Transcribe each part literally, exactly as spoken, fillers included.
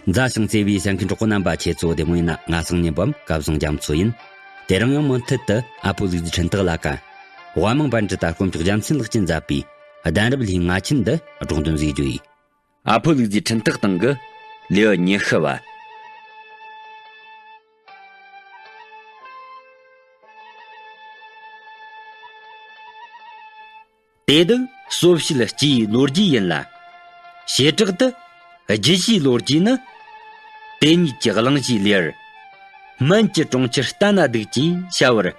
མཛའ་ཞིང་བརྩེ་བའི་གསན་མཁན་གྲོགས་པོ་རྣམ་པ། ཁྱེད་ཚོ་བདེ་མོ་ཡིན་ན། ང་སང་ཉིན་བམ་སྐལ་བཟང་རྒྱ་མཚོ་ཡིན། དེ་རིང་ཡང་མུ་མཐུད་དུ་ཨ་ཕོ་ལུག་རྫིའི་འཕྲིན་སྟེགས་ལ་ཀ་དབའ་མང་པཎ་ཌི་ཏ་དཀོན་མཆོག་རྒྱལ་མཚན་ལགས་ཀྱིས་མཛད་པའི་གདན་རབས་ལྷའི་ང་ཆེན་འདི་སྒྲོག་འདོན་ཟིག་རྒྱུ་ཡིན། ཨ་ཕོ་ལུག་རྫིའི་འཕྲིན་སྟེགས་སྟེང་གི་ལེའུ་ཉི་ཤུ་བ། དེ་དག་གསོ་བྱེད་སྤྱི་ཡི་ལོ་རྒྱུས་ཡིན་ལ། བྱེ་བྲག་ཏུ་རྒྱུད་བཞིའི་ལོ་རྒྱུས་ནི། དེ་ཉིད་ཀྱི་གླེང་གཞིའི་ལེའུར། སྨན་གྱི་གྲོང་ཁྱེར་ལྟ་ན་སྡུག་ཅེས་བྱ་བར།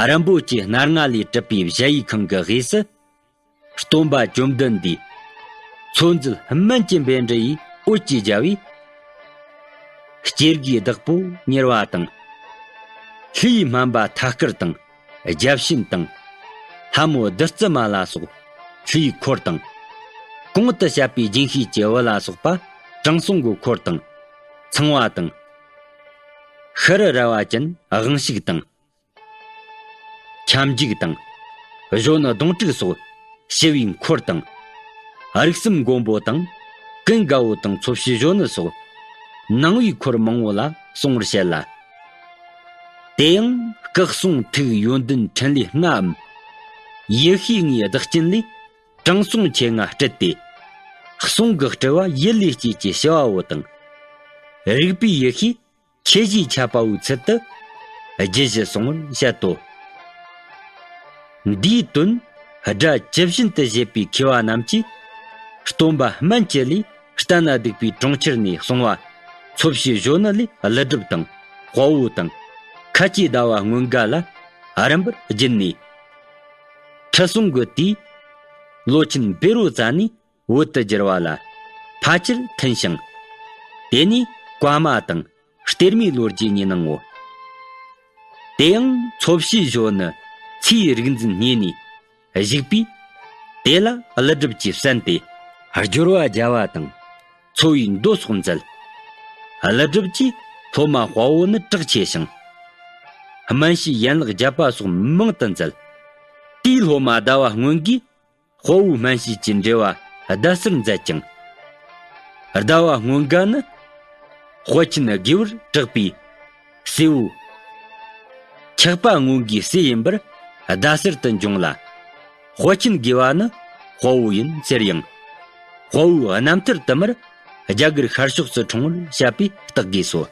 རིན་པོ་ཆེ་སྣ་ལྔ་ལས་གྲུབ་པའི་གཞལ་ཡས་ཁང་གི་དབུས་སུ། སྟོན་པ་བཅོམ་ལྡན་འདས་མཚོ་མཛོད་སྨན་གྱི་འབེན་འདྲ་ཡི་འོད་ཀྱིས་བརྒྱན་པའི། སྐྱེ་རྒུའི་བདག་པོ་མྱུར་བ་དང་། ལྷའི་སྨན་པ་ཐ་སྐར་དང་། བརྒྱ་བྱིན་དང་། ལྷ་མོ་བདུད་རྩི་མ་ལ་སོགས་ལྷའི་འཁོར་དང་། གོང་དུ་བཤད་པའི་སྦྱིན་བྱེད་ཀྱི་བུ་ལ་སོགས་པ་དྲང་སྲོང་གི་འཁོར་དང་། ཚངས་པ་དང་། ཤྲཱི་ར་བ་ཅན་དབང་ཕྱུག་དང་། ཁྱབ་འཇུག་དང་། གཞོན་ནུ་གདོང་དྲུག་སོགས་ཞི་བའི་འཁོར་དང་། རིགས་གསུམ་མགོན་པོ་དང་། ཀུན་དགའ་བོ་དང་། འཚོ་བྱེད་གཞོན་ནུ་སོགས་ནང་པའི་འཁོར་མང་བོ་ལ་གསུང་བར་བཤད་ལ། དེ་ཡང་སྐུ་གསུང་ཐུགས་ཡོན་ཏན་ཕྲིན་ལས་ལྔའམ། ཡེ་ཤེས་ལྔའི་བདག་རྐྱེན་ལས་དྲང་སྲོང་ཆེ་ལྔ་སྤྲུལ་ཏེ། གསུང་གི་སྤྲུལ་བ་ཡུལ་ལས་སྐྱེས་ཀྱི་ཞི་བ་བོ་དང་། རིག་པའི་ཡེ་ཤེས་ཁྱད་གཞིའི་ཁྱབ་པ་བོའི་ཚུལ་དུ་རྒྱུད་བཞི་གསུང་བར་བཤད་དོ། འདིའི་དོན་སྒྲ་ཇི་བཞིན་དུ་བཞེད་པའི་མཁས་པ་རྣམས་ཀྱིས་སྟོན་པ་སྨན་གྱི་ལུས་ལྟ་ན་སྡུག་པའི་གྲོང་ཁྱེར་ནས་གསུང་བ། འཚོ་བྱེད་གཞོན་ནུ་ལས་ཀླུ་སྒྲུབ་དང་དཔའ་བོ་དང་ཁ་ཆེའི་ཟླ་བ་སྔོན་འགའ་ལ་རིམ་པར་བརྒྱུད་ནས། ཁྲི་སྲོང་གི་དུས་ལོ་ཆེན་བཻ་རོ་ཙ་ནའི་བོད་དུ་བསྒྱུར་བ་ལ་ཕལ་ཆེར་མཐུན་ཞིང་། དེ་ནས་བཀའ་མ་དང་གཏེར་མའི་ལོ་རྒྱུས་གཉིས་སྣང་ངོ་། དེ་ཡང་འཚོ་བྱེད་གཞོན་ནུ་ཚེའི་རིག་འཛིན་བརྙེས་ནས་བཞུགས་པས། དེ་ལ་ཀླུ་སྒྲུབ་ཀྱིས་གསན་ཏེ་སྦྱོར་བ་བརྒྱ་པ་དང་འཚོ་བའི་མདོ་སོགས་མཛད། ཀླུ་སྒྲུབ་ཀྱི་སློབ་མ་དཔའ་བོ་ནི་གྲགས་ཆེ་ཞིང་། སྨན་བྱེད་ཡན་ལག་བརྒྱད་པ་སོགས་མང་དུ་མཛད། དེའི་སློབ་མ་ཟླ་བ་སྔོན་གྱིས་དཔའ་བོའི་སྨན་བྱེད་ཀྱི་འགྲེལ་བ་ཟླ་ཟུར་མཛད་ཅིང་། ཟླ་བ་སྔོན་འགའ་ནི་དཔལ་ཆེན་དགེ་བར་གྲགས་པའི་སྲས་པོ། འཁྱག་པ་སྔོན་གྱི་སྲས་ཡིན་པར་ཟླ་ཟུར་དུ་འབྱུང་ལ། དཔལ་ཆེན་དགེ་བ་ནི་དཔའ་བོ་ཡིན་ཟེར་ཡང་། དཔའ་བོའི་རྣམ་ཐར་དུ་མར་རྒྱ་གར་ཤར་ཕྱོགས་སུ་འཁྲུངས་པར་བཤད་པས་བརྟག་དགོས་སོ།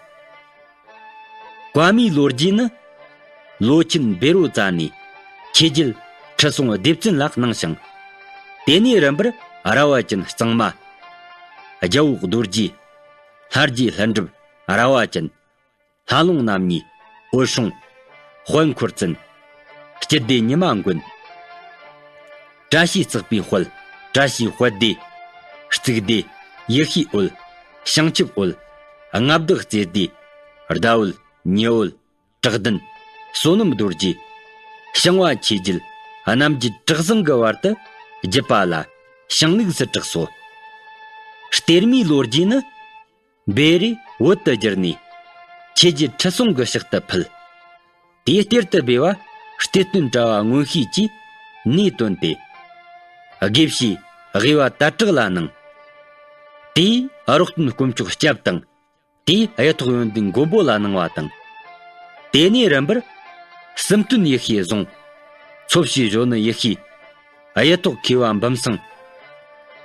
བཀའ་མའི་ལོ་རྒྱུས་ནི། ལོ་ཆེན་བཻ་རོ་ཙ་ནའི་ཆོས་རྒྱལ་ཁྲི་སྲོང་ལྡེ་བཙན་ལ་གནང་ཞིང་། དེ་ནས་རིམ་པར་ར་བ་ཅན་གཙང་མ། རྒྱལ་པོ་རྡོ་རྗེ། ལྷ་རྗེ་ལྷུན་གྲུབ། ར་བ་ཅན། ལྷ་ལུང་རྣམ་གཉིས། འོད་སྲུང་། དཔལ་འཁོར་བཙུན། སྤྱི་སྡེ་ཉི་མ་མགོན། བཀྲ་ཤིས་བརྩེགས་པའི་དཔལ། བཀྲ་ཤིས་དཔལ་ལྡེ། གཙུག་སྡེ། ཡེ་ཤེས་འོད། བྱང་ཆུབ་འོད། མངའ་བདག་རྩེ་སྡེ། ཟླ་འོད། ཉི་འོད། བྲག་ལྡན། བསོད་ནམས་རྡོ་རྗེ། ཞིང་བ་ཆོས་རྒྱལ། རྣམ་རྒྱལ་གྲགས་བཟང་གི་བར་དུ་བརྒྱུད་པ་ལ་ཞིང་ལུགས་སུ་གྲགས་སོ། གཏེར་མའི་ལོ་རྒྱུས་ནི། བཻ་རོས་བོད་དུ་བསྒྱུར་ནས་ཆོས་རྒྱལ་ཁྲི་སྲོང་གི་ཕྱག་ཏུ་ཕུལ། དེའི་གཏེར་དུ་སྦས་པ་གཏེར་སྟོན་གྲྭ་བ་མངོན་ཤེས་ཀྱིས་ནས་བཏོན་ཏེ། དགེ་བཤེས་དབྱེ་བ་དར་གྲགས་ལ་གནང་། དེས་རོགས་སྟོན་དཀོན་མཆོག་སྐྱབས་དང་། དེས་གཡུ་ཐོག་ཡོན་ཏན་མགོན་པོ་ལ་གནང་བ་དང་། དེ་ནས་རིམ་པར་སུམ་སྟོན་ཡེ་ཤེས་བཟུང་། འཚོ་བྱེད་གཞོན་ནུ་ཡེ་ཤེས། གཡུ་ཐོག་མཁས་པ་འབུམ་ཚང་།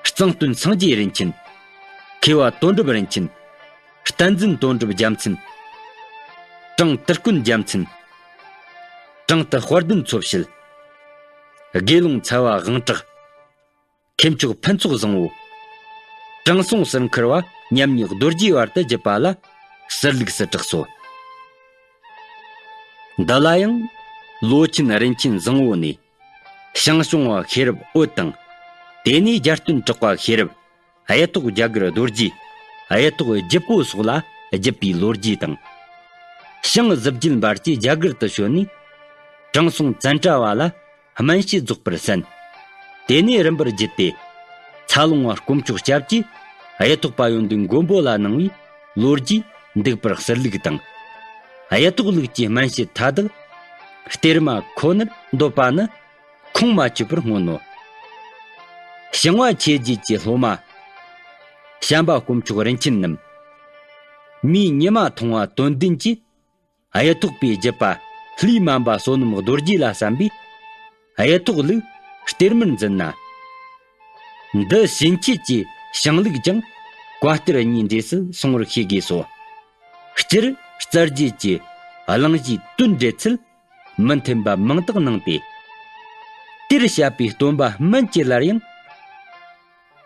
གཙང་སྟོན་སངས་རྒྱས་རིན་ཆེན། མཁས་པ་དོན་གྲུབ་རིན་ཆེན། བསྟན་འཛིན་དོན་གྲུབ་རྒྱལ་མཚན། དྲང་དུར་དཀོན་རྒྱལ་མཚན། དྲང་དུ་དཔལ་ལྡན་འཚོ་བྱེད། དགེ་སློང་ཚལ་བ་དབང་གྲགས། མཁས་མཆོག་ཕུན་ཚོགས་བཟང་བོ། དྲང་སྲོང་ཟུར་མཁར་བ་མཉམ་ཉིད་རྡོ་རྗེའི་བར་དུ་བརྒྱུད་པ་ལ་ཟུར་ལུགས་སུ་གྲགས་སོ། འདི་ལ་ཡང་ལོ་ཆེན་རིན་ཆེན་བཟང་བོ་ནས། ཞང་ཞུང་བ་ཤེས་རབ་འོད་དང་། དེ་ནས་རྒྱལ་སྟོན་གྲགས་པ་ཤེས་རབ། གཡུ་ཐོག་རྒྱ་གར་རྡོ་རྗེ། གཡུ་ཐོག་བརྒྱུད་པོ་སོགས་ལ་བརྒྱུད་པའི་ལོ་རྒྱུས་དང་། ཞང་གཟི་བརྗིད་འབར་གྱིས་རྒྱ་གར་དུ་བྱོན་ནས། དྲང་སྲོང་བཙན་དྲ་བ་ལ་སྨན་དཔྱད་རྫོགས་པར་གསན། དེ་ནས་རིམ་པར་བརྒྱུད་དེ། ཚ་ལུང་བ་དཀོན་མཆོག་སྐྱབས་ཀྱིས་གཡུ་ཐོག་པ་ཡོན་ཏན་མགོན་པོ་ལ་གནང་བའི་ལོ་རྒྱུས་འདུག་པར་ཟུར་ལུགས་དང་། གཡུ་ཐོག་ལུགས་ཀྱི་སྨན་དཔྱད་མཐའ་དག་གཏེར་མ་ཁོ་ནར་འདོད་པ་ནི། ཁུངས་མ་ཆོད་པར་མངོན་ནོ། ཞིང་བ་ཆོས་རྒྱལ་གྱི་སློབ་མ། བྱམས་པ་དཀོན་མཆོག་རིན་ཆེན་ནམ། མིའི་ཉི་མ་མཐོང་བ་དོན་ལྡན་གྱིས། གཡུ་ཐོག་པའི་རྒྱུད་པ་ལྷའི་མ་འབའ་བསོད་ནམས་རྡོ་རྗེ་ལ་བསམ་པས། གཡུ་ཐོག་ལུགས་གཏེར་མར་འཛིན་ན། འདི་ཕྱིན་ཆད་ཀྱི་བྱིན་ལུགས་ཀྱང་བཀའ་གཏེར་གཉིས་འདྲེས་སུ་སོང་བར་ཤེས་དགོས་སོ། སྤྱིར་རྩ་རྒྱུད་ཀྱི་གླེང་གཞིའི་དོན་འགྲེལ་ཚུལ་མི་མཐུན་པ་མང་དག་སྣང་སྟེ། དེར་བཤད་པའི་སྟོན་པ་སྨན་གྱི་བླར་ཡང་།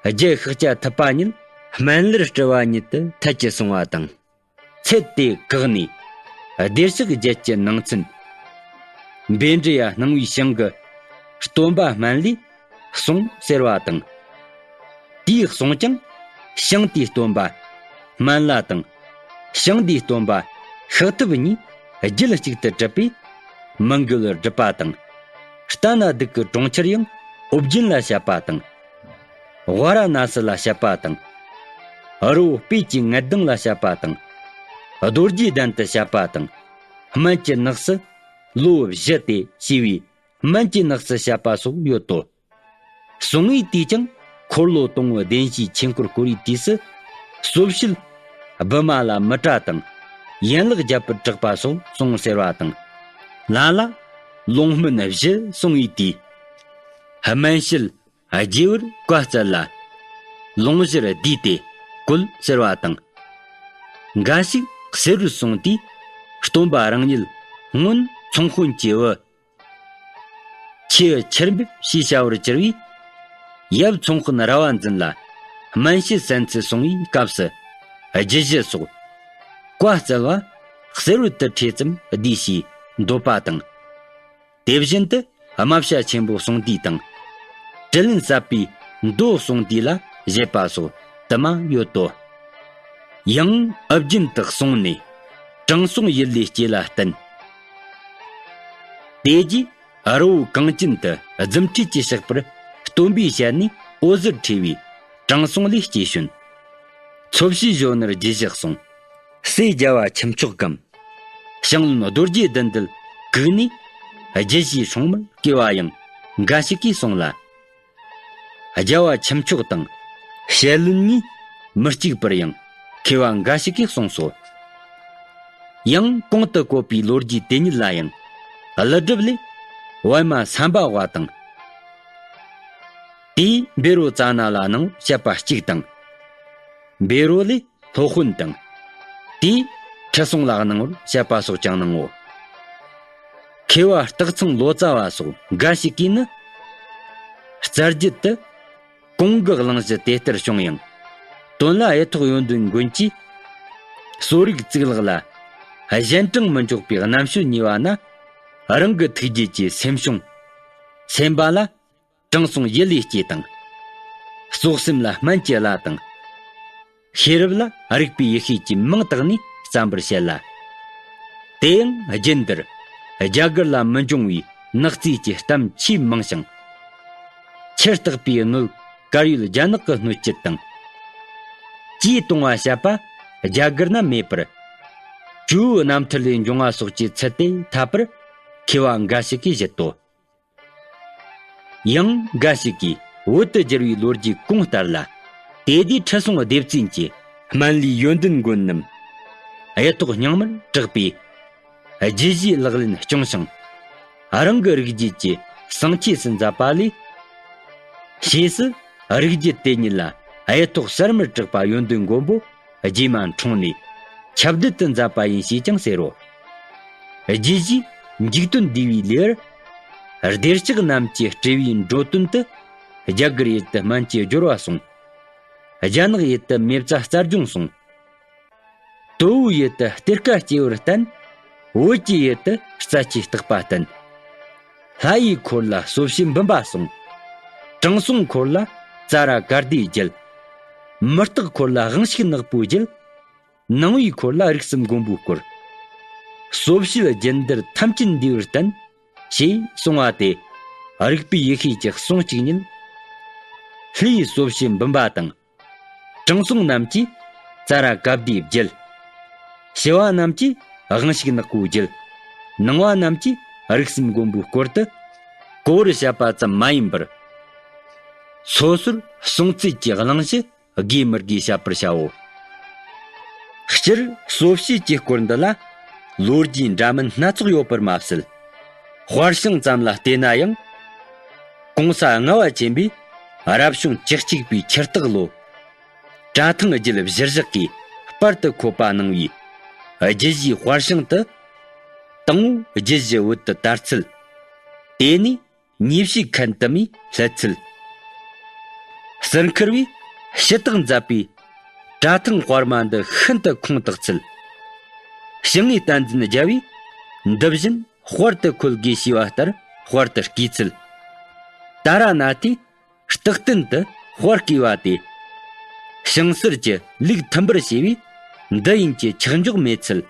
རྒྱུད་ཤཱཀྱ་ཐུབ་པ་ཉིད་སྨན་བླར་སྤྲུལ་བ་ཉིད་དུ་ཐལ་གྱིས་སོང་བ་དང་། ཚེ་དེ་བཀག་ནས་བདེ་གཤེགས་རྒྱལ་གྱི་ནང་ཚན། བཻ་ཌཱུརྱ་སྣང་བའི་ཞིང་གི་སྟོན་པ་སྨན་བླས་གསུངས་ཟེར་བ་དང་། དེའི་གསུང་ཀྱང་ཞིང་དེའི་སྟོན་པ་སྨན་བླ་དང་། ཞིང་འདིའི་སྟོན་པ་ཤཱཀ་ཐུབ་གཉིས་རྒྱུད་གཅིག་ཏུ་གྲུབ་པས་མི་འགུལ་བར་སྒྲུབ་པ་དང་། ལྟ་ན་སྡུག་གི་གྲོང་ཁྱེར་ཡང་ཨོ་རྒྱན་ལ་བཤད་པ་དང་། ཝཱ་ར་ཎ་སི་ལ་བཤད་པ་དང་། རི་བོ་སྤོས་ཀྱི་ངད་ལྡང་ལ་བཤད་པ་དང་། རྡོ་རྗེ་གདན་དུ་བཤད་པ་དང་། སྨན་གྱི་ནགས་སུ་ལོ་བཞི་སྟེ་ཞེས་པའི་སྨན་གྱི་ནགས་སུ་བཤད་པ་སོགས་ཡོད་དོ། གསང་བའི་དུས་ཀྱང་འཁོར་ལོ་དང་པོའི་བདེན་བཞིའི་ཆོས་འཁོར་བསྐོར་བའི་དུས་སུ། སོ་བྱད་བི་མ་ལ་མི་ཏྲ་དང་། ཡན་ལག་བརྒྱད་པར་གྲགས་པ་སོགས་གསུངས་ཟེར་བ་དང་། ལ་ལ་ལོང་སྨན་བཞི་གསུང་བའི་དུས། སྨན་དཔྱད་རྒྱས་པར་བཀའ་སྩལ་ལ། ལོང་བཞིར་བསྡུས་ཏེ་བཀོད་ཟེར་བ་དང་། འགའ་ཞིག་གསེར་རོ་གསུང་དུས་སྟོན་པ་རང་ཉིད་སྔོན་ཚོང་དཔོན་གྱི་བུ། ཆེ་ཆེར་འབེབས་ཞེས་བྱ་བར་གྱུར་པས། ཡབ་ཚོང་དཔོན་ར་བ་འཛིན་ལ་སྨན་དཔྱད་གསན་ཚུལ་གསུང་བའི་སྐབས་སུ། རྒྱུད་བཞི་སོགས་བཀའ་སྩལ་བ་གསེར་འོད་དུ་ཕྲེང་ཙམ་བསྡུས་ཞེས་འདོད་པ་དང་། དེ་བཞིན་དུ་རྨ་བྱ་ཆེན་པོ་གསུང་དུས་དང་། དྲིན་ལན་བསབ་པའི་མདོ་གསུང་དུས་ལ་བཞེད་པ་སོགས་དུ་མ་ཡོད་དོ། ཡང་ཨ་རྒྱན་དུ་གསུངས་ནས་དྲང་སྲོང་ཡུལ་ལས་སྐྱེས་ལ་བསྟན། དེ་རྗེས་རི་བོ་གངས་ཅན་དུ་རྫུ་འཕྲུལ་གྱི་ཕྱག་པར་སྟོན་པའི་ཞལ་ནས་འོད་ཟེར་འཕྲོས་པས་དྲང་སྲོང་ལས་སྐྱེས་བྱོན། འཚོ་བྱེད་གཞོན་ནུར་རྒྱུད་བཞི་གསུངས། སྲས་རྒྱལ་བ་ཁྱུ་མཆོག་གམ། ཞང་བློན་རྡོ་རྗེ་གདན་འདུལ་བཀུག་ནས་རྒྱུད་བཞིའི་སྲུང་མར་བསྐོས་པ་ཡང་འགའ་ཞིག་གིས་གསུངས་ལ། རྒྱལ་བ་ཁྱུ་མཆོག་དང་བཤད་བློན་གཉིས་མི་གཅིག་པར་ཡང་མཁས་པ་འགའ་ཞིག་གིས་གསུངས་སོ། ཡང་གོང་དུ་བཀོད་པའི་ལོ་རྒྱུས་དེ་ཉིད་ལ་ཡང་ཀླུ་སྒྲུབ་ལས་པད་མ་སམ་བྷ་ཝ་དང་། དེས་བཻ་རོ་ཙ་ན་ལ་གནང་བར་བཤད་པ་གཅིག་དང་། བཻ་རོ་ལས་སློབ་དཔོན་དང་། དེས་ཁྲི་སྲོང་ལ་གནང་བར་བཤད་པ་སོགས་ཀྱང་གནང་ངོ་། མཁས་པ་སྟག་ཚང་ལོ་ཙཱ་བ་སོགས་འགའ་ཞིག་གིས་ནི། རྩ་རྒྱུད་དུ་གོང་གི་གླེང་གཞི་དེ་ལྟར་བྱུང་ཡང་། དོན་ལ་གཡུ་ཐོག་ཡོན་ཏན་མགོན་གྱིས་གསོ་རིག་གཙུག་ལག་ལ་གཞན་དྲིང་མི་འཇོག་པའི་རྣམ་དཔྱོད་ཉེས་པ་ན། རང་གི་ཐུགས་རྗེ་གིས་སེམས་བྱུང་སེམས་པ་ལ། དྲང་སྲོང་ཡུལ་ལས་སྐྱེས་དང་། སྲོག་སེམས་ལ་སྨན་གྱི་བླ་དང་། ཤེས་རབ་ལ་རིག་པའི་ཡེ་ཤེས་ཀྱི་མིང་བཏགས་ནས་བརྩམ་པར་བཤད་ལ། དེ་ཡང་རྒྱུད་འདིར་རྒྱ་གར་ལ་མི་འབྱུང་བའི་ནག་རྩིས་ཀྱི་གཏམ་ཆེས་མང་ཞིང་། ཆུ་རྟགས་པའི་སྣོད་དཀར་ཡོལ་རྒྱ་ནག་གི་སྣོད་སྤྱད་དང་། ཇའི་བཏུང་བ་བཤད་པ་རྒྱ་གར་ན་མེད་པར། ཇོ་བོའི་རྣམ་ཐར་ལས་འབྱུང་བ་སོགས་ཀྱི་ཚུལ་དེ་འཐད་པར་མཁས་པ་འགའ་ཞིག་གིས་བཞེད་དོ། ཡང་འགའ་ཞིག་གིས་བོད་དུ་བསྒྱུར་བའི་ལོ་རྒྱུས་གོང་ལྟར་ལ། དེ་དུས་ཁྲི་སྲོང་ལྡེ་བཙན་གྱི་སྨན་བླའི་ཡོན་ཏན་མགོན་རྣམས་གཡུ་ཐོག་རྙིང་མར་གྲགས་པའི་རྒྱུད་བཞིའི་ལག་ལེན་སྐྱོང་ཞིང་། རང་གི་རིགས་རྒྱུད་ཀྱི་གསང་ཆོས་སུ་མཛད་པ་ལས། ཕྱིས་སུ་རིགས་རྒྱུད་དེ་ཉིད་ལ་གཡུ་ཐོག་གསར་མར་གྲགས་པ་ཡོན་ཏན་མགོན་པོ་རྗེས་མ་འཁྲུངས་ནས་ཁྱབ་བརྡལ་དུ་མཛད་པ་ཡིན་ཞེས་ཀྱང་ཟེར་རོ། རྒྱུད་བཞིའི་མཇུག་དོན་བསྡུས་པའི་ལེའུར། བདེ་གཤེགས་རྣམས་ཀྱི་སྤྲུལ་པའི་འགྲོ་དོན་དུ། རྒྱ་གར་ཡུལ་དུ་སྨན་གྱི་སྦྱོར་བ་གསུངས། རྒྱ་ནག་ཡུལ་དུ་མེ་བཙའ་རྩ་སྦྱོང་གསུངས། དོ་བོའི་ཡུལ་དུ་གཏེར་ཁ་སྐྱེ་བར་བསྟན། བོད་ཀྱི་ཡུལ་དུ་རྩ་ཆེའི་བརྟག་པ་བསྟན། ལྷ་ཡི་འཁོར་ལ་གསོ་བྱེད་འབུམ་པ་གསུངས། དྲང་སྲོང་འཁོར་ལ་ཙཱ་ར་ག་དྷའི་རྒྱུད། མི་རྟག་འཁོར་ལ་དབང་ཕྱུག་ནག་པོའི་རྒྱུད། ནང་པའི་འཁོར་ལ་རིགས་གསུམ་མགོན་པོས་བསྐོར། གསོ་བྱེད་རྒྱུད་འདིར་ཐམས་ཅད་འདུས་པར་བསྟན། ཞེས་གསུངས་པ་དེ། རིག་པའི་ཡེ་ཤེས་ཀྱི་གསུང་གཅིག་ཉིད། ལྷའི་གསོ་བྱེད་འབུམ་པ་དང་། དྲང་སྲོང་རྣམས་ཀྱིས་ཙཱ་ར་ག་དྷའི་རྒྱུད། ཞི་བ་རྣམས་ཀྱིས་དབང་ཕྱུག་ནག་པོའི་རྒྱུད། ནང་པ་རྣམས་ཀྱིས་རིགས་གསུམ་མགོན་པོས་བསྐོར་དུ་གོ་བར་བཤད་པ་ཙམ་མ་ཡིན་པར། སོ་སོར་གསུང་ཚུལ་གྱི་གླེང་གཞི་དགོས་མི་དགོས་བཤད་པར་བྱའོ། སྤྱིར་གསོ་བྱེད་ཀྱི་སྐོར་འདི་ལ་ལོ་རྒྱུས་འདྲ་མིན་སྣ་ཚོགས་ཡོད་པར་མ་ཟད། དཔར་བྱང་ཙམ་ལ་བལྟས་ན་ཡང་། གོང་ས་ལྔ་བ་ཆེན་པོས་རབ་བྱུང་བཅུ་གཅིག་པའི་ཆུ་སྟག་ལོ། གྲྭ་ཐང་རྒྱུད་བཞིར་བཞག་གིས་སྤར་དུ་འཁོད་པ་གནང་བའི་རྒྱུད་བཞིའི་དཔར་བྱང་དུ། དང་པོ་རྒྱུད་བཞི་བོད་དུ་དར་ཚུལ། དེ་ནས་ཉེ་བཤུས་ཁན་དུ་མའི་སླེབས་ཚུལ། ཟུར་མཁར་བས་ཞུ་དག་མཛད་པའི་གྲྭ་ཐང་དཔར་མ་འདི་ཤིན་ཏུ་ཁུངས་དག་ཚུལ། ཞིང་ངེས་བསྟན་འཛིན་རྒྱལ་བས་འདི་བཞིན་དཔར་དུ་འཁོད་དགོས་ཞེས་པ་ལྟར་དཔར་དུ་བརྩིས་ཚུལ། ཏཱ་ར་ནཱ་ཐའི་རྟག་བརྟན་དུ་དཔར་བརྩིས་པ་དེ། བྱང་ཟུར་གྱི་ལུགས་མཐུན་པར་བྱས་པས་འདི་ཡིན་གྱི་ཆག་འཇོག་མེད་ཚུལ།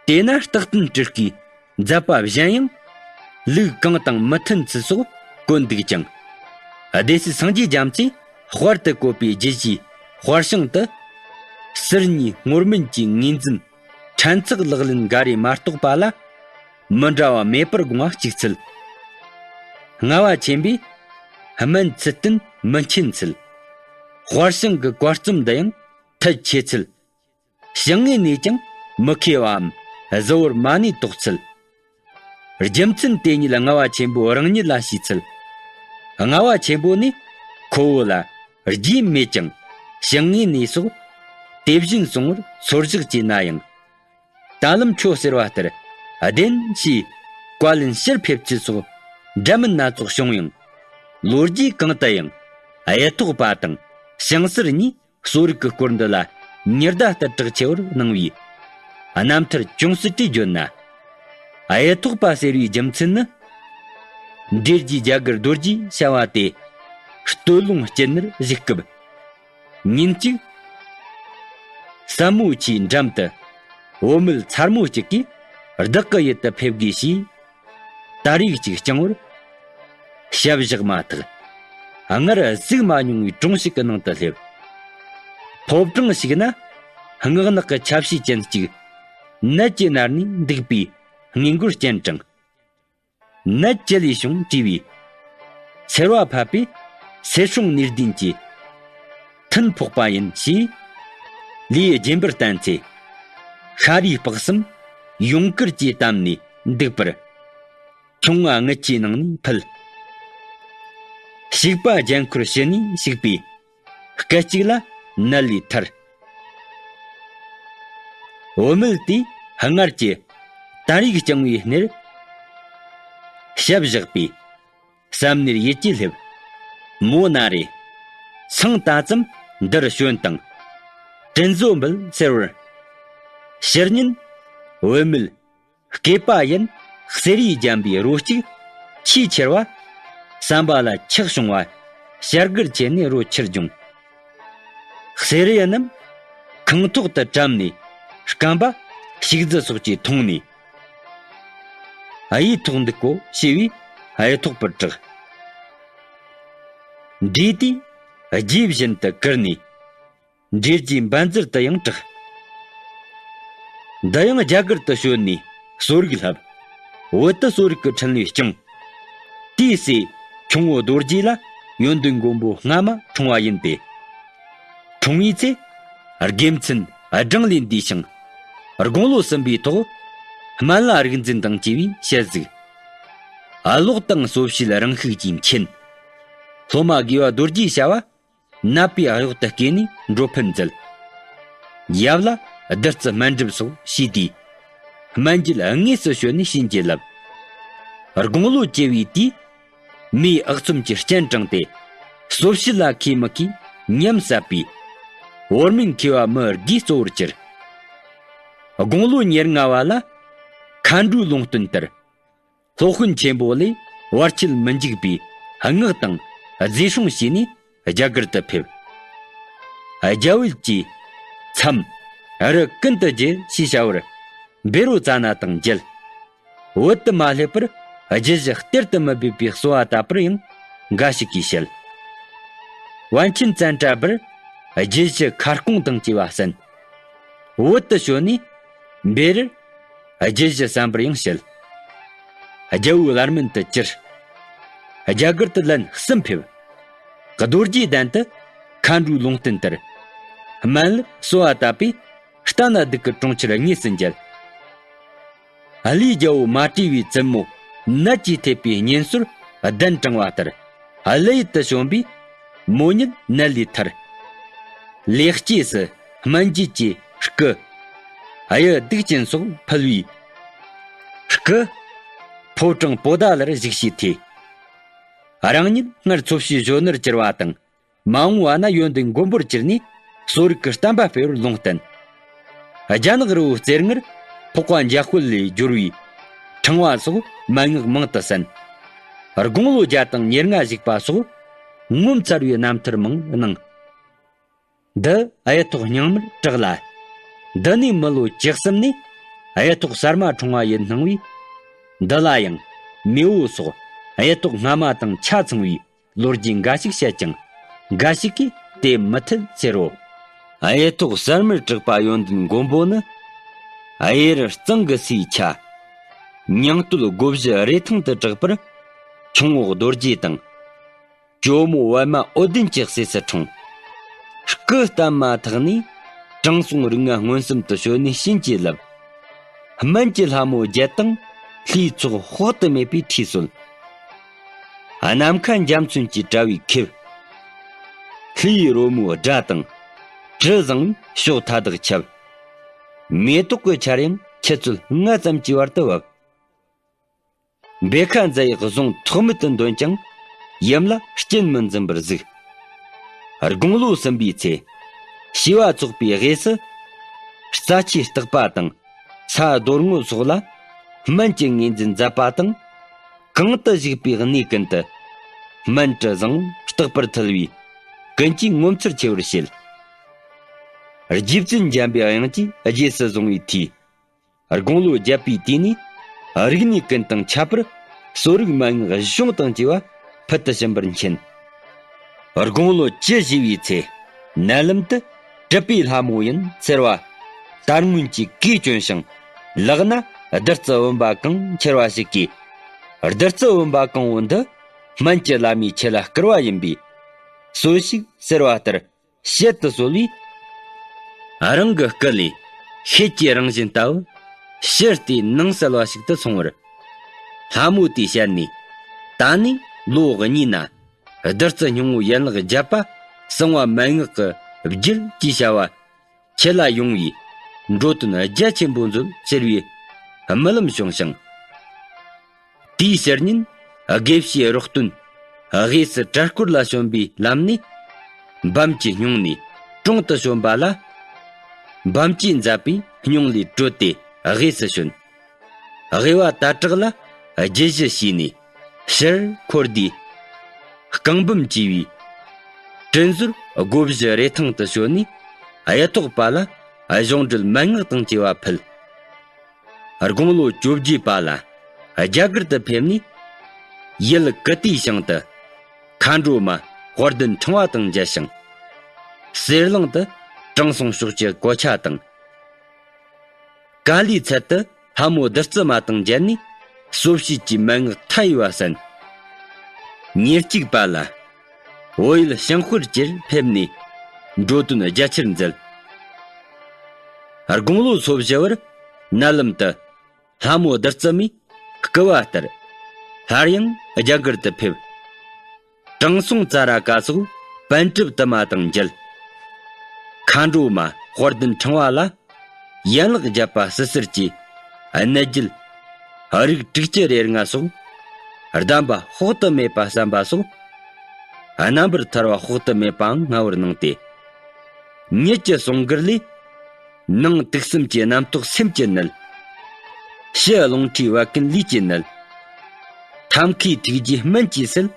དེས་ན་རྟག་བརྟན་སྤྲུལ་སྐུའི་མཛད་པ་གཞན་ཡང་ལུགས་གང་དང་མི་མཐུན་ཚུལ་སོགས་བཀོད་འདུག་ཀྱང་། སྡེ་སྲིད་སངས་རྒྱས་རྒྱ་མཚོས་དཔར་དུ་བཀོད་པའི་རྒྱུད་བཞིའི་དཔར་བྱང་དུ། ཟུར་གཉིས་སྔོ་སྨན་གྱི་ངོས་འཛིན་ཕྲན་ཚེགས་ལག་ལེན་འགའ་རེ་མ་གཏོགས་པ་ལ་མི་འདྲ་བ་མེད་པར་དགོངས་པ་གཅིག་ཚུལ། ལྔ་བ་ཆེན་པོས་སྨན་ཚུལ་བསྟན་མི་མཁྱེན་ཚུལ། དཔར་བྱང་གི་བཀའ་རྩོམ་འདི་ཡང་མཐུ་ཆེ་ཚུལ། བྱང་ངོས་ནས་ཀྱང་མི་མཁས་པའམ་གཟུ་བོར་མ་ནུས་དོགས་ཚུལ། རྒྱུ་མཚན་དེ་ཉིད་ལྔ་བ་ཆེན་པོ་རང་ཉིད་ལ་ཤེས་ཚུལ། ལྔ་བ་ཆེན་པོ་ནི་ཁོ་བོ་ལ་རྒྱུས་མེད་ཀྱང་བྱང་ངོས་ནས་སོགས་དེ་བཞིན་སོང་བར་ཚོར་བཞག་བྱས་ན་ཡང་། ད་ལམ་ཁྱོད་ཟེར་བ་ལྟར་བདེན་ཞེས་བཀའ་ལན་ཕྱིར་ཕེབས་ཚུལ་སོགས་འདྲ་མིན་སྣ་ཚོགས་བྱུང་ཡང་། ལོ་རྒྱུས་གང་དུ་ཡང་གཡུ་ཐོག་པ་དང་བྱང་ཟུར་གཉིས་གསོ་རིག་གི་སྐོར་འདི་ལ་ཉི་ཟླ་ལྟར་གྲགས་ཆེ་བར་སྣང་བས། རྣམ་ཐར་ཅུང་ཟད་ཅིག་བརྗོད་ན། གཡུ་ཐོག་པ་ཟེར་བའི་རྒྱུ་མཚན་ནི། འབྲས་རྒྱས་རྒྱ་གར་རྡོ་རྗེའི་བྱ་བ་སྟེ། སྟོད་ལུང་སྤྱི་ནེར་བཞུགས་སྐབས། ཉིན་གཅིག་ཟབ་མོ་ཆུའི་འགྲམ་དུ་བུད་མེད་མཚར་མོ་གཅིག་གིས་བདག་གི་ཡུལ་དུ་ཕེབས་དགོས་ཞེས། དར་ཡུག་ཅིག་བསྐྱངས་པར་ཞབས་བཞག་མ་ཐག་སྔར་གཟིགས་མ་མྱོང་བའི་གྲོང་ཞིག་གི་ནང་དུ་སླེབས། ཕོ་བྲང་ཞིག་ན་སྔགས་ནག་གི་ཆ་ཤས་ཅན་གཅིག་ནད་ཀྱིས་མནར་ནས་འདུག་པའི་ངན་སྐུལ་སྤྱན་དྲངས། ནད་ཅི་ལས་བྱུང་དྲིས་པས། སེར་བ་ཕབ་པས་སེར་སྲུང་ནུས་ལྡན་གྱིས་ཐུན་ཕོག་པ་ཡིན་ཞེས། ལུས་རྒྱས་པར་བསྟན་ཚེ། ཤ་རུས་སྤགས་གསུམ་ཡུངས་ཀར་གྱིས་བསྡམས་ནས་འདུག་པར། ཁྱུང་བ་རྔུལ་ཆུའི་ནང་ནས་ཕུལ། བྱིས་པ་རྒྱན་འཁོར་ཕྱི་ནས་ཞིག་པས། སྐད་ཅིག་ལ་ནད་ལས་ཐར། བུད་མེད་དེས་སྔར་གྱི་དར་ཡུག་བསྐྱངས་པའི་སྣེར་ཞབས་བཞག་པས། བསམ་ནས་ཡིད་ཀྱིས་སླེབས། མོ་ན་རེ། སང་ད་ཙམ་འདིར་བྱོན་དང་། དྲིན་གཟོ་འབུལ་ཟེར་བར། ཕྱིར་ཉིན་བུད་མེད། སྐེད་པ་ཡན་གསེར་ཡིས་བརྒྱན་པའི་རོ་གཅིག་ཆེས་ཆེར་བ། ཟམ་པ་ལ་ཆག་བྱུང་བ་བྱ་རྒོད་ཆེ་ནས་རོ་ཆེར་བྱུང་། གསེར་ཡི་རྣམས་ཁང་ཐོག་ཏུ་བཀྲམ་ནས་སྐམ་པ་ཕྱུགས་རྫི་སོགས་ཀྱིས་མཐོང་ནས། གཡུ་ཐོག་འདུག་གོ་ཞེས་པས་གཡུ་ཐོག་པར་གྲགས། འབྲས་དེས་རྗེས་བཞིན་དུ་བཀུར་ནས། འབྲས་རྒྱས་འབའ་འཛར་དུ་ཡང་གྲགས། འདི་ཡང་རྒྱ་གར་དུ་བྱོན་ནས་གསོ་རིག་བསླབ། བོད་དུ་གསོ་རིག་གི་འཕྲིན་ལས་བསྐྱངས། དེའི་ཚེ་ཁྱུང་བོ་རྡོ་རྗེ་ལ་ཡོན་ཏན་མགོན་པོ་སྔ་མ་འཁྲུངས་པ་ཡིན་ཏེ། འཁྲུངས་པའི་ཚེ་དགེ་མཚན་སྦྲང་ལས་འདས་ཤིང་། དགུང་ལོ་གསུམ་པའི་ཐོག་སྨན་བླ་རིག་འཛིན་དང་བཅས་པས་ཞལ་གཟིགས། གློག་དང་གསོ་བྱེད་རང་ཤུགས་ཀྱིས་མཁྱེན། སློབ་མ་དགེ་བ་རྡོ་རྗེའི་བྱ་བ། ནད་པའི་གཡོག་ཏུ་བསྐོས་ནས་འགྲོ་ཕན་མཛད། ཡབ་ལ་བདུད་རྩི་སྨན་སྒྲུབ་སོགས་བྱས་ཏེ། སྨན་རྒྱུད་དངོས་སུ་བྱོན་ནས་བྱིན་གྱིས་བརླབས། དགུང་ལོ་བཅུ་བའི་དུས། མིའི་ཨག་ཚོམ་གྱི་སྤྱན་དྲངས་ཏེ། གསོ་བྱེད་ལ་མཁས་མི་མཁས་ཉམས་བསགས་པས། བོར་མིན་མཁས་པ་མི་དགུས་གཙོ་བོར་གྱུར། དགུང་ལོ་ཉེར་ལྔ་བ་ལ། མཁའ་འགྲོའི་ལུང་བསྟན་ལྟར། སློབ་དཔོན་ཆེན་པོ་ལས་བར་ཆད་མི་འཇིགས་པའི་སྔགས་དང་རྫས་སྲུང་བྱས་ནས་རྒྱ་གར་དུ་ཕེབས། རྒྱ་བོད་ཀྱི་མཚམས་རི་ཀུན་ཏུ་རྒྱུད་ཞེས་བྱ་བར་བཻ་རོ་ཙ་ན་དང་མཇལ། བོད་དུ་མ་སླེབས་པར་རྒྱུད་བཞི་གཏེར་དུ་མི་སྦས་པའི་གསོལ་བ་བཏབ་པར་ཡང་འགའ་ཞིག་གིས་བཤད། པཎ་ཆེན་ཙནྡྲ་བར་རྒྱུད་བཞི་ཁ་སྐོང་དང་བཅས་པ་གསན། བོད་དུ་བྱོན་ནས་བཻ་རར་རྒྱུད་བཞི་གསན་པར་ཡང་བཤད། རྒྱལ་པོའི་བླ་སྨན་དུ་གྱུར། རྒྱ་གར་དུ་ལན་གསུམ་ཕེབས། རྡོ་རྗེ་གདན་དུ་མཁའ་འགྲོའི་ལུང་བསྟན་ལྟར། སྨན་བླར་གསོལ་བ་བཏབ་པས། ལྟ་ན་སྡུག་གི་གྲོང་ཁྱེར་དངོས་སུ་མཇལ། ཀླུའི་རྒྱལ་པོ་མ་བཀྲུས་པའི་བཙུན་མོ་ནད་ཀྱིས་ཐེབས་པའི་གཉེན་སྲོལ་གདན་དྲངས་པ་ལྟར། ཀླུ་ཡུལ་དུ་བྱོན་པའི་མོ་ཉིད་ནད་ལས་ཐར། ལེགས་སྐྱེས་སུ་སྨན་བརྗིད་ཀྱི་སྐུ། གཡུ་གདུགས་ཅན་སོགས་ཕུལ་བའི་སྐུ། ཕོ་བྲང་པོ་ཏཱ་ལར་བཞུགས་ཞེས་ཐོས། རང་ཉིད་སྔར་འཚོ་བྱེད་གཞོན་ནུར་གྱུར་པ་དང་། མ་འོངས་པ་ན་ཡོན་ཏན་མགོན་པོར་གྱུར་ནས་གསོ་རིག་གི་བསྟན་པ་སྤེལ་བར་ལུང་བསྟན། རྒྱ་ནག་རི་བོ་རྩེ་ལྔར་འཕགས་པ་འཇམ་དཔལ་ལས་སྦྱོར་བའི་ཕྲེང་བ་སོགས་མན་ངག་མང་དུ་གསན། དགུང་ལོ་བརྒྱ་དང་ཉེར་ལྔ་བཞུགས་པ་སོགས་ངོ་མཚར་བའི་རྣམ་ཐར་མང་གནང་། འདི་གཡུ་ཐོག་རྙིང་མར་གྲགས་ལ། འདི་ནས་མི་ལོ་བཅུ་གསུམ་ནས་གཡུ་ཐོག་གསར་མ་འཁྲུངས་པ་ཡིན་སྣང་བས། འདི་ལ་ཡང་མེས་པོ་སོགས་གཡུ་ཐོག་སྔ་མ་དང་ཆ་ཚང་བའི་ལོ་རྒྱུས་འགའ་ཞིག་བཤད་ཀྱང་འགའ་ཞིག་གིས་དེ་མི་འཐད་ཟེར་རོ། གཡུ་ཐོག་གསར་མར་གྲགས་པ་ཡོན་ཏན་མགོན་པོ་ནི། གཡུ་རལ་གཙང་གི་སའི་ཆ། ཉང་སྟོད་སྒོ་བཞི་རེ་ཐང་དུ་གྲགས་པར། ཁྱུང་པོ་རྡོ་རྗེ་དང་། ཇོ་མོ་པདྨ་འོད་ལྡན་གྱི་སྲས་སུ་འཁྲུངས། སྐུ་བལྟམས་མ་ཐག་ནས་དྲང་སྲོང་རིགས་ལྔ་མངོན་སུམ་དུ་བྱོན་ནས་བྱིན་གྱིས་བརླབས། སྨན་གྱི་ལྷ་མོ་བརྒྱད་དང་ལྷའི་ཚོགས་དཔག་ཏུ་མེད་པས་ཁྲུས་གསོལ། ནམ་མཁའ་འཇའ་ཚོན་གྱི་དྲ་བས་ཁེབས། ལྷའི་རོལ་མོའི་སྒྲ་དང་དྲི་བཟང་བས་ཕྱོགས་མཐའ་དག་ཁྱབ། མེ་ཏོག་གི་ཆར་ཡང་ཆུ་ཚོད་ལྔ་ཙམ་གྱི་བར་དུ་བབས། འབེ་ཁ་མཛད་ཡག་བཟུང་ཐོགས་མེད་དུ་འདོན་ཀྱང་ཡུམ་ལ་རྐྱེན་མི་འཛེམ་པར་གཟིགས། དགུང་ལོ་གསུམ་པའི་ཚེ། བྱིས་པ་འཚོགས་པའི་དབུས་སུ། རྩ་ཆེའི་སྟག་པ་དང་ས་རྡོ་རྔོ་སོགས་ལ་སྨན་གྱི་ངོས་འཛིན་མཛད་པ་དང་། གང་དུ་བཞུགས་པའི་གནས་ཀུན་ཏུ་སྨན་གྲུ་བཟང་རྟག་པར་འཐུལ་བས་ཀུན་གྱིས་ངོ་མཚར་ཆེ་བར་བྱེད། རྗེ་བཙུན་འཇམ་པའི་དབྱངས་ཀྱིས་རྗེས་སུ་བཟུང་བའི་མཐུས། དགུང་ལོ་བརྒྱད་པའི་དུས་ནས་རིག་གནས་ཀུན་དང་ཁྱད་པར་གསོ་རིག་མན་ངག་གཞུང་དང་བཅས་པ་ཕུལ་དུ་ཕྱིན་པར་མཁྱེན། དགུང་ལོ་བཅུ་བཞེས་པའི་ཚེ་མནལ་ལམ་དུ་གྲུབ་པའི་ལྷ་མོ་ཡིན་ཟེར་བ། དར་སྔོན་གྱི་གོས་གྱོན་ཞིང་ལག་ན་བདུད་རྩི་བུམ་པ་གང་འཁྱེར་བ་ཞིག་གིས། བདུད་རྩི་བུམ་པ་གང་བོ་འདི་སྨན་གྱི་བླ་མས་ཁྱེད་ལ་བསྐུར་བ་ཡིན་པས་གསོལ་ཞིག་ཟེར་བ་ལྟར། བཤད་དུ་གསོལ་བས། རང་གི་སྐུ་ལས་ཤེལ་གྱི་རང་བཞིན་ལྟ་བུ་ཕྱིར་བལྟས་ནང་གསལ་བ་ཞིག་ཏུ་སོང་བར། ལྷ་མོ་དེའི་ཞལ་ནས། ད་ནས་ལོ་གཉིས་ན་བདུད་རྩི་སྙིང་པོ་ཡན་ལག་བརྒྱད་པ་གསང་བ་མན་ངག་གི་རྒྱུད་ཀྱི་བྱ་བ་ཁྱེད་ལ་ཡོང་བའི་འགྲོ་དོན་རྒྱ་ཆེན་པོ་མཛོད་ཟེར་བའི་སྨོན་ལམ་བྱུང་ཞིང་། དེའི་ཕྱིར་ཉིན་དགེ་བཤེས་རོག་སྟོན་དབུས་སུ་གྲྭ་སྐོར་ལ་བྱོན་པའི་ལམ་ནས་འབམ་གྱི་སྙུང་ནས་གྲོང་དུ་བྱོན་པ་ལ། འབམ་གྱིས་མཛད་པའི་སྙུང་ལས་བྲོས་ཏེ་དབུས་སུ་བྱོན། དབུས་པ་དྭ་བྲག་ལ་རྒྱུད་བཞི་བྱས་ནས་ཕྱིར་འཁོར་དུས། རྐང་འབུམ་བཅས་པའི་དྲིན་གཟོར་སྒོ་བཞི་རེ་ཐང་དུ་བྱོན་ནས་གཡུ་ཐོག་པ་ལ་གཞུང་འགྲེལ་མན་ངག་དང་བཅས་པ་ཕུལ། དགུང་ལོ་བཅོ་བརྒྱད་པ་ལ་རྒྱ་གར་དུ་ཕེབས་ནས། ཡུལ་ཀི་ཏིའི་ཞིང་དུ་མཁའ་འགྲོ་མ་དཔལ་ལྡན་ཕྲེང་བ་དང་མཇལ་ཞིང་། གསེར་གླིང་དུ་དྲང་སྲོང་ཕྱོགས་ཀྱི་གོ་ཆ་དང་། ཀ་ལིའི་ཚལ་དུ་ལྷ་མོ་བདུད་རྩི་མ་དང་མཇལ་ནས་གསོ་བྱེད་ཀྱི་མན་ངག་མཐའ་ཡས་པ་གསན། ཉེར་གཅིག་པ་ལ་བོད་ཡུལ་ཞིང་དཔལ་གྱིར་ཕེབས་ནས་འགྲོ་དོན་རྒྱ་ཆེར་མཛད། དགུང་ལོ་སོ་བཞི་བར་མནལ་ལམ་དུ་ལྷ་མོ་བདུད་རྩི་མའི་སྐུ་བ་ལྟར་སླར་ཡང་རྒྱ་གར་དུ་ཕེབས། དྲང་སྲོང་ཙཱ་ར་ཀ་སོགས་པཎ་གྲུབ་དུ་མ་དང་མཇལ། མཁའ་འགྲོ་མ་དཔལ་ལྡན་ཕྲེང་བ་ལ་ཡན་ལག་བརྒྱད་པ་སིལ་སིལ་གྱིས་གནད་བརྒྱུད་རིགས་དྲུག་ཅུ་རེ་ལྔ་སོགས་གདམས་པ་དཔག་ཏུ་མེད་པ་གསན་པ་སོགས་རྣམ་པར་ཐར་པ་དཔག་ཏུ་མེད་པའང་མངའ་བར་གནང་སྟེ། ཉིད་ཀྱི་གསུང་མགུར་ལས། ནང་དུག་གསུམ་གྱི་རྣམ་རྟོག་སེམས་ཀྱི་ནད། ཕྱི་རླུང་མཁྲིས་བད་ཀན་ལུས་ཀྱི་ནད། ཐབས་མཁས་ཐུགས་རྗེའི་སྨན་གྱིས་སེལ།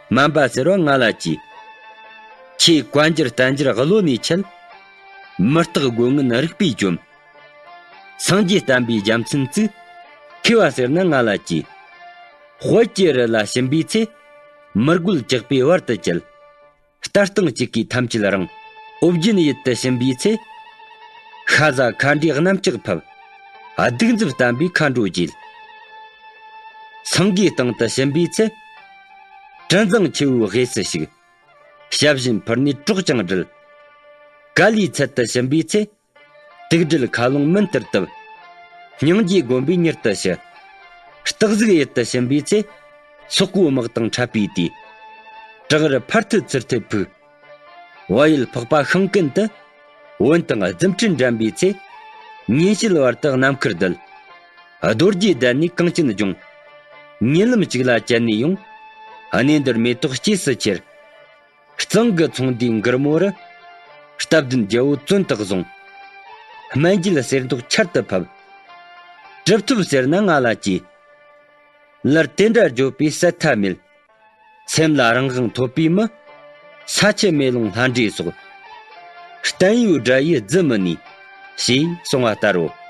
སྨན་པ་ཟེར་བ་ང་ལ་གྱིས། ཁྱེད་བཀའ་འགྱུར་བསྟན་འགྱུར་བློ་ནས་འཆད། མི་རྟག་སྒོ་ངན་རིག་པས་བཅོམ། སངས་རྒྱས་བསྟན་པའི་རྒྱལ་མཚན་བཙུགས། མཁས་པ་ཟེར་ན་ང་ལ་གྱིས། དཔལ་གྱི་རི་ལ་ཕྱིན་པའི་ཚེ། མི་རྒོད་ཇག་པས་བར་དུ་བཅད། ལྟ་སྟངས་གཅིག་གིས་ཐམས་ཅད་རང་། ཨོ་རྒྱན་ཡུལ་དུ་ཕྱིན་པའི་ཚེ། ཤ་ཟ་མཁའ་འགྲོའི་གནམ་ལྕགས་ཕབ། གདུག་རྩུབ་བསྟན་པའི་མཁའ་འགྲོ་རྒྱལ། སེང་གེའི་སྟེང་དུ་ཕྱིན་པའི་ཚེ། དྲི་བཟང་ཆུ་བོའི་དབུས་སུ་ཞུགས། ཞབས་ཞུམ་ཕུལ་ནས་གྲོགས་ཀྱང་བསྒྲལ། ཀ་ལིའི་ཚལ་དུ་ཕྱིན་པའི་ཚེ། དུག་སྦྲུལ་མཁའ་ཀློང་མུན་ལྟར་བཏབ། སྙིང་རྗེ་བསྒོམས་པས་མྱུར་དུ་ཞི། སྟག་གཟིག་ཡུལ་དུ་ཕྱིན་པའི་ཚེ། སོག་པོའི་དམག་དང་འཕྲད་པའི་དུས། བྲག་རི་ཕར་ཐུག་ཚུར་ཐུག་ཕུག། བལ་ཡུལ་འཕགས་པ་ཤིང་ཀུན་ཏུ། བོན་དང་རྫུ་འཕྲུལ་འགྲན་པའི་ཚེ། ཉིན་བྱེད་བར་དུ་རྣམ་མཁར་བསྡད། རྡོ་རྗེ་གདན་ནས་གངས་ཅན་ལྗོངས། ཉིན་ལམ་གཅིག་ལ་བཅད་ནས་ཡོང་། གནས་འདིར་མེ་ཏོག་སྐྱེས་སུ་ཁྱེར། གཙང་གི་ཚོང་འདུས་མགུར་མོ་རུ། སྟབས་ལྡན་རྒྱལ་པོ་བཙོན་དུ་བཟུང་། སྨན་བརྒྱུད་གསེར་མདོག་ཆར་དུ་ཕབ། གྲུབ་ཐོབ་ཟེར་ན་ང་ལ་གྱིས། ལར་དེ་འདྲ་བརྗོད་པའི་སྲིད་མཐའ་མེད། སེམས་ལ་རང་དབང་ཐོབ་པའི་མི། ས་ཆུ་མེ་ལོང་ལྷ་འདྲེ་སོགས། བརྟན་གཡོའི་དགྲ་ཡིས་བརྫི་མི་ནུས། ཞེས་གསུངས་པ་ལྟར་རོ།